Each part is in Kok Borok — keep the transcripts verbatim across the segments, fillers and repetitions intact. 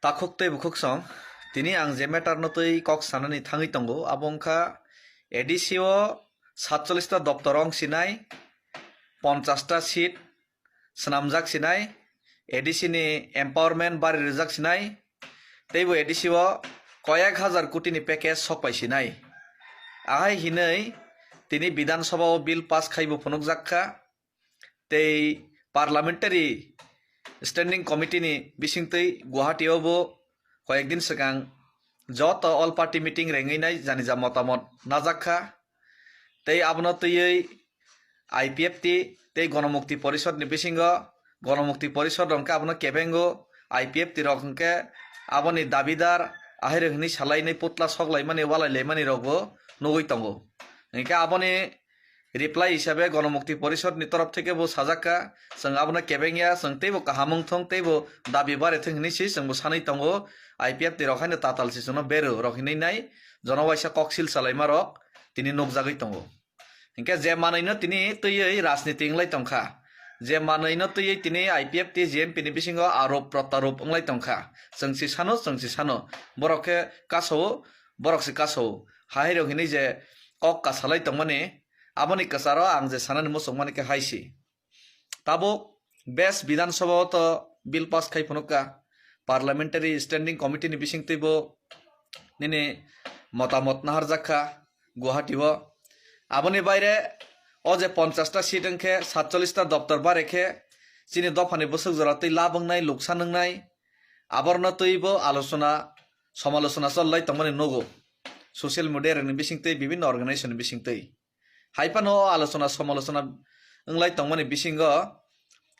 Takhuk tei bukhuk song, tini ang je matter no twi kok sanani thangwi tongo, abo wngkha A D C o satchollis ta doptor wng sinai, ponchash ta seat swnamjak sinai, A D C ni empowerment bari rijak sinai, teibo A D C o koyek hajar koti ni package sok pai sinai. Ahai hinwi tini Bidhan Sabha o bill pass khaibo phunukjak kha. Tei Parliamentary Standing Committee ni bisingtwi Guwahati o bo koyek din swkang joto all party meeting rengwi nai janija motamot najak kha. Tei abono twiwi I P F T tei Gonomukti Porishod ni bisingo, Gonomukti Porishod rok hwnkhe abono kebengo, I P F T rok hwnkhe aboni dabidar, ahai rok hinwi salainai putla soklaimani, walailaimani rokbo nugwi tongo. Hinkhe aboni reply hisabe Gonomukti Porishod ni torof theke bo sajak kha, chwng abono kebeng ya, chwng teibo kaham wng thung, teibo dabi bare thung hinwi se chwngbo sanwi tongo. I P F T rok haino tatal se chwngno beru rok hinwi nai, jono waisa koksil salaima rok tini nukjagwi tongo. Hinkhe je manwino tini twiwi rajniti wnglai tongkha, je manwino twiwi tini I P F T G M P ni bisingo arop protarop wnglai tongkha, chwng se sano, chwng se sano, borok khe kasao, borok se kasao, hai rok hinwi je kok kasalai tongmani, aboni kwcharo ang je sanani muchungmani khe hai se. Tabuk bes Bidhan Sabha o to bill pass khai phunukha, Parliamentary Standing Committee ni bisingtwi bo nini motamot naharjak kha Guwahati o. Aboni baire o je ponchash ta seat wngkhe satchollis ta doptor bare khe chini dophani bwswk jora twi lab wngnai, luksan wngnai, aborno twibo alochona, somalochona chollai tongmani nugo social media rokni bisingtwi, bibinno organization ni bisingtwi. Hai phano o alochona somalochona wnglai tongmani bisingo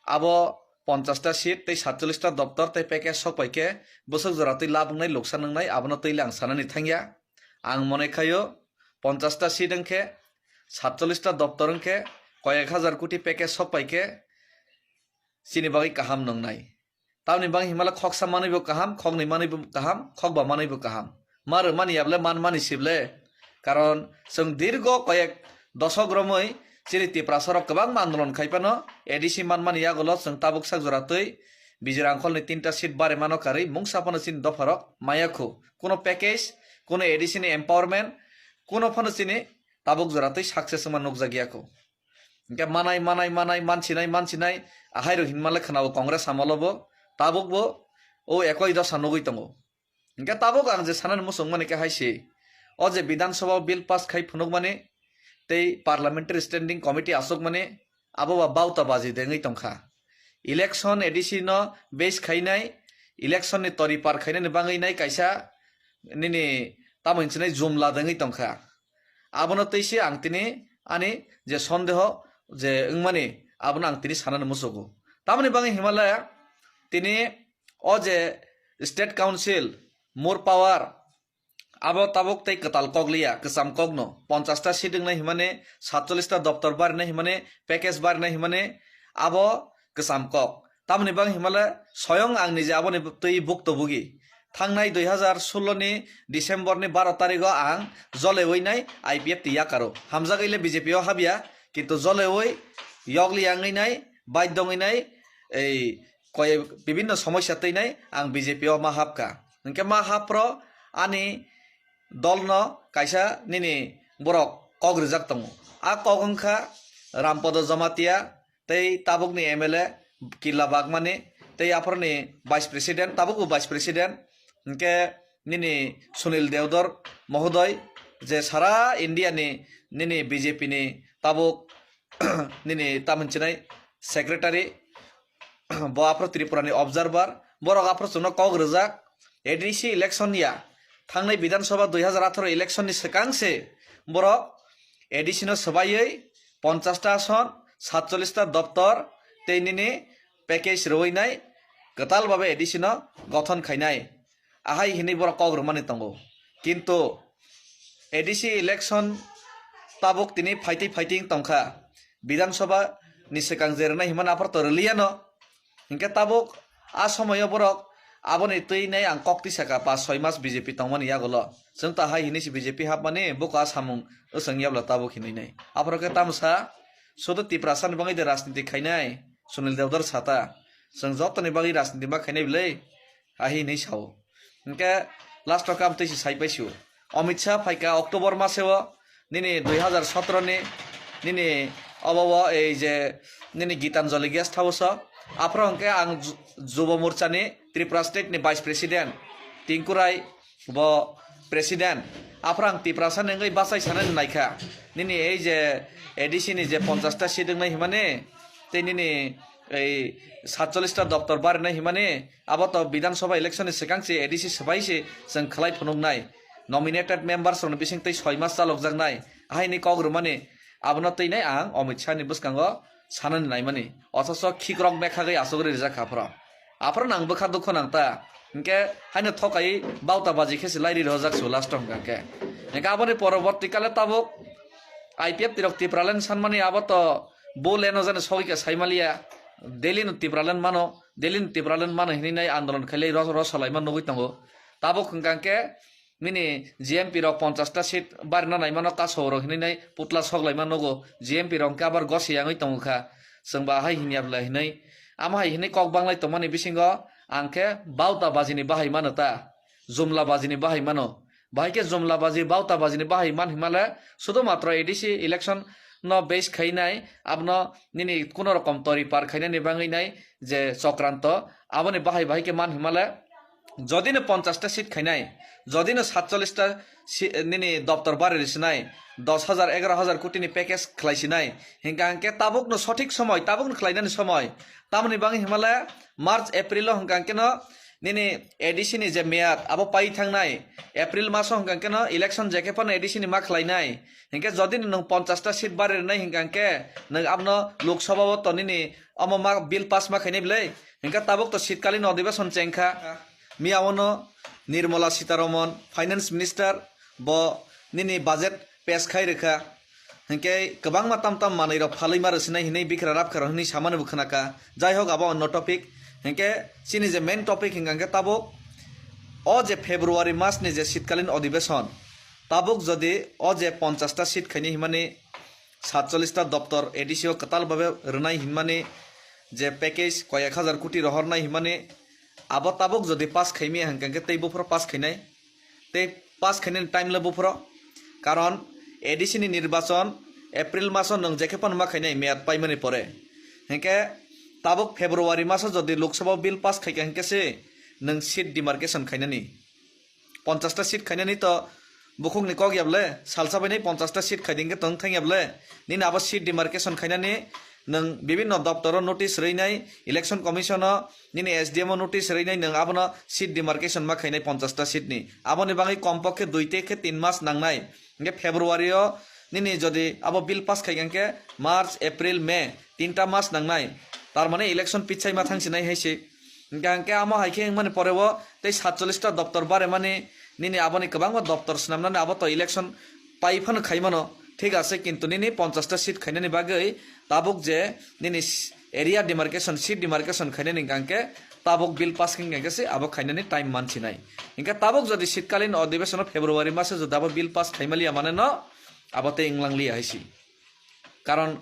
abo ponchash ta seat tei satchollis ta doptor tei package sok pai khe bwswk jora twi lab wngnai, luksan wngnai, abono twi le ang sanani thangya. Ang mone khaio ponchash ta seat wngkhe, satchollis ta doptor wngkhe, koyek hajar koti package sok pai khe chini bagwi kaham nwngnai. Tamni bagwi himala khoksa manwi bo kaham, khoknwi manwi bo kaham, khokba manwi bo kaham. Ma rwmani ya ble man mani si ble. Karon chwng dirgo koyek dosok romwi chini Tiprasa rok kwbangma andolon khai phano A D C manmani yagulo chwng tabuk sak jora twi Bijir Angkholni tinta seat bari mano karwi mungsa phano chini dopharok maya khu. Kuno package, kuno A D C ni empowerment, kuno phano chini tabuk jora twi success wngma nukjak ya khu. Hinkhe manai, manai, manai, mansinai, mansinai, ahairok hinmale khwnao Congress amolo bo, tabuk bo o ekoi dosa nugwi tongo. Hinkhe tabuk ang je sanani muchungmani khe hai se, o je Bidhan Sabha o bill pass khai phunukmani tei Parliamentary Standing Committee achukmani abo ba bauta baji dengwi tongkha. Election A D C no base khainai, election ni tori par khainani bangwi nai kaisa nini tamo hinsinai jumla dengwi tongkha. Abono twi se ang tini ani je sondeho je wngmani abono ang tini sanani muchugo. Tamoni bagwi himale tini o je State Council, more power, abo tabuk tei kwtal kok liya, kwcham kokno. Ponchash ta seat wngnai himani, satchollis ta doptor barinai himani, package barinai himani, abo kwcham kok. Tamoni bagwi himale soyong ang nije aboni twi buktobugi. Thangnai dui hazar sullo ni December ni baro tarigo ang jolewi nai I P F T yakaro. Hamjagwi le B J P o habya, kintu jolewi yokli wngwi nai, baidho wngwi nai, ei koi bibinno somosya twi nai ang B J P o ma hapkha. Hinkhe ma hapro ani dolno kaisa nini borok kok rijak tongo. A kok wngkha Rampodo Jamatia, tei tabukni M L A Killa Bagmani, tei aphorni Vice President, tabukbo Vice President, hinkhe nini Sunil Devdor mohodoi, je sara India ni nini B J P ni tabuk nini tamoni chinai secretary, bo aphro Tripura ni observer, borok aphro chwngno kok rijak, A D C election ya, thangnai Bidhan Sabha dui hazar atharo election ni swkang se borok A D C no swbaiwi ponchash ta ason, satchollis ta doptor tei nini package rwui nai kwtal babe A D C no gothon khainai. Ahai hinwi borok kok rwmani tongo. Kintu A D C election tabuk tini phaitwi phaitwi wng tongkha. Bidhan Sabha ni swkang je rwnai himani aphor to rwliyano. Hinkhe tabuk a somoyo borok aboni twi nai ang kok twi saka, pas soi mas B J P tongmani yagulo. Chwng ta hai hinwi se B J P hapmani, buko a samung wchwng yabla tabuk hinwi nai. Aphoro khe tamo sa, sudu Tiprasa ni bagwi de rajniti khainai, Sunil Devdor sata. Chwng jotoni bagwi rajniti ma khainai bwlai. Ahi hinwi sao. Hwnkhe last o kam twi se sai paisio. Amit Shah phaikha October maseo nini dui hazar sotro ni nini obo o ei je nini Gitanjali guest house o. Aphro hwnkhe ang Ju-, Jubo Morcha ni Tripura state ni vice president Tinku Rai bo president. Aphro ang Tiprasa ni wngwi bachai sanani naikha. Nini ei je A D C ni je ponchash ta seat wngnai himani tei nini ei satchollish ta doptor barinai himani abo to Bidhan Sabha election ni swkang se A D C swbai se chwng khlai phunuknai. Nominated members rokni bising twi soi mas chalokjaknai. Ahaini kok rwmani abono twinai ang Amit Shah ni bwskango sanani naimani. Othocho khikrok mekhagwi asugwi rijak kha phro. Aphro nang bwkha dukho nang ta. Hinkhe haino thokai bauta baji khe se lairi rojak su last o hwnkha khe. Hinkhe aboni poroborti kale tabuk I P F T rok Tipraland sanmani abo to bo leno jani sogwi khe saimaliya. Delhi no Tipraland mano, Delhi no Tipraland mano hinwi nai andolon khailai ro-, rosalaima nugwi tongo. Tabuk hwnkha khe nini G M P rok ponchash ta seat barina naimano kaso rok hinwi nai putla soklaima nugo. G M P rok hwnkhe abar gosi yangwi tongo kha. Chwng ba hai hinya bwla hinwi. Amo hai hinwi kok banglai tongmani bisingo ang khe bauta bajini bahai mano ta. Jumla bajini bahai mano. Bahai khe jumla baji, bauta bajini bahai man himale sudu matro A D C election no base khainai, abono nini kuno rokom tori par khainani bangwi nai je chokranto, aboni bahai bahai khe man himale jodi no ponchash ta seat khainai, jodi no satchollish ta si-, nini doptor bari risinai, dos hajar, egaroh hajar koti ni package khlai sinai, hinkha hinkhe tabuk no sothik somoi, tabuk no khlainani somoi, tamoni bangwi himale March, April o hinkha hinkhe no nini A D C ni je meyad abo pai thangnai, April maso hwnkha khe no election je khe phano A D C ni ma khlainai, hinkhe jodi no nwng ponchash ta seat bari rwnai hwnkha khe nwng abono Lok Sabha o to nini omo ma bill pass ma khainai bwlai, hinkhe tabuk to shitkalin odhibeson chengkha. Miya ono Nirmala Sitharaman, Finance Minister, bo nini budget pass khai rwkha. Hinkhe kwbangma tam tam manwi rok phalwi ma rwsinai hinwi bikra rapkha rok hinwi samani bo khwnakha. Jai hok abo onno topic. Hinkhe chini je main topic hinkha hinkhe tabuk o je February mas ni je shitkalin odhibeson, tabuk jodi o je ponchash ta seat khaini himani satchollish ta doptor A D C o kwtal babe rwnai hinmani je package koyek hajar koti rohornai hinmani abo tabuk jodi pass khaimiya hinkha hinkhe tei buphuru pass khainai. Tei pass khainani time le buphuru. Karon A D C ni nirbachon April maso nwng jekhe phano ma khainai meyad paimani pore. Hinkhe tabuk February maso jodi Lok Sabha bill pass khaikha hinkhe se nwng seat demarcation khainani. Ponchash ta seat khainani to bukhukni kok ya bwle, salsa bainai ponchash ta seat khaidi hinkhe tong thang ya bwle. Nini abo seat demarcation khainani nwng bibinno doptoro notice rwinai, election commission o nini S D M o notice rwinai nwng abono seat demarcation ma khainai ponchash ta seat ni. Aboni bagwi kompokkhe dui tei khe tin mas nangnai. Hinkhe February o nini jodi abo bill pass khaikha hinkhe March, April, May tinta mas nangnai. Tar mane election pichai ma thangsinai hai se. Hinkha hinkhe amo hai khe wngmani pore o tei satchollish ta doptor baremani nini aboni kwbangma doptor swnamnani abo to election pai phano khaimano, thik ase, kintu nini ponchash ta seat khainani bagwi tabuk je nini s-, area demarcation, seat demarcation khainani hwnkha hinkhe tabuk bill pass khe hwnkha hinkhe se abo khainani time mansinai. Hinkhe tabuk jodi shitkalin odhibesono February maso jodi abo bill pass khaimaliya mane no abo tei wnglangliya hai se. Karon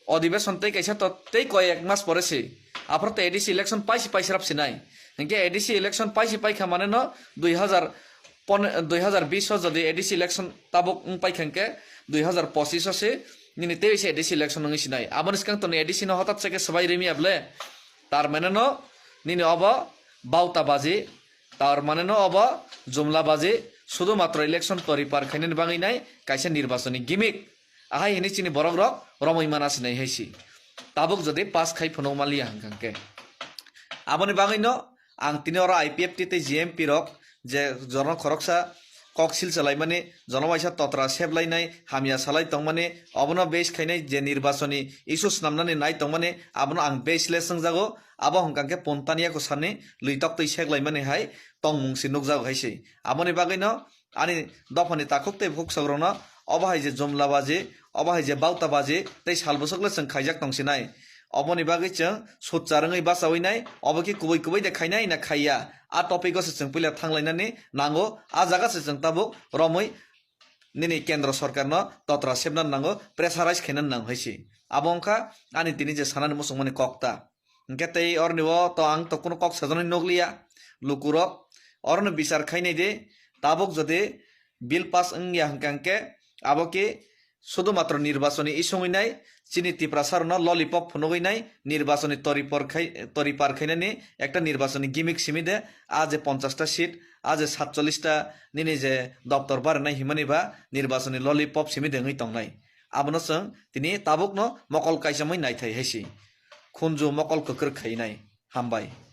odhibeson tei kaisa to tei koyek mas pore se. Aphuru to A D C election paisi paisi rap sinai. Hinkhe A D C election paisi paikha mane no dui hazar pon-, dui hazar bish o jodi A D C election tabuk wng paikha hinkhe dui hazar pochish o se nini tei se A D C election wngwi sinai. Aboni swkang to ni A D C no hotat se khe swbai rimi able. Tar mane no nini obo bauta baji, tar mane no obo jumla baji, sudu matro election tori par khainani bangwi nai kaisa nirbachoni gimmick. Ahai hinwi chini borok rok romwi mana sinai hai si. Tabuk jodi pass khai phunuk maliya hwnkha khe. Aboni bagwi no ang tini oro I P F T tei G M P rok je jorno khoroksa kok sil chalaimani, jono waisa totra sep lainai, hamya salai tongmani, obono base khainai je nirbachoni issue swnamnani nai tongmani, abono ang baseless wngjago. Abo hwnkha khe Pontaniya kwsarni lwi toktwi sek laimani hai tongmung se nukjago hai se. Aboni bagwi no ani dophani takhuk tei bukhuksok rokno obo hai je jumla baji, obo hai je bauta baji tei sal bwswk le chwng khaijak tong sinai. Oboni bagwi chwng sutchar wngwi bachawi nai, obo khe kubui kubui de khainai na khaiya, a topic o se chwng puila thanglainani nango, a jaga se chwng tabuk romwi nini kendro sorkar no totra sepna nango, pressurize khaina nang hai se. Abo wngkha ani tini je sanani muchungmani kok ta. Hwnkhe tei oroni o to ang to kuno kok sajaknai nukliya. Lukurok oroni bichar khainai de, tabuk jodi bill pass wngya hwnkha hwnkhe abo khe sudhumatro nirbachoni isongwi nai, chini Tiprasa rokno lollipop phunugwi nai, nirbachoni toripor khai, toripar khainani ekta nirbachoni gimmick simi de, a je ponchash ta seat, a je satchollish ta nini je doptor barinai himani ba nirbachoni lollipop simi de wngwi tongnai. Abono chwng tini tabukno mokol kaisamwi naithai hai si. Khunju mokol kwkrwk khainai. Hambai.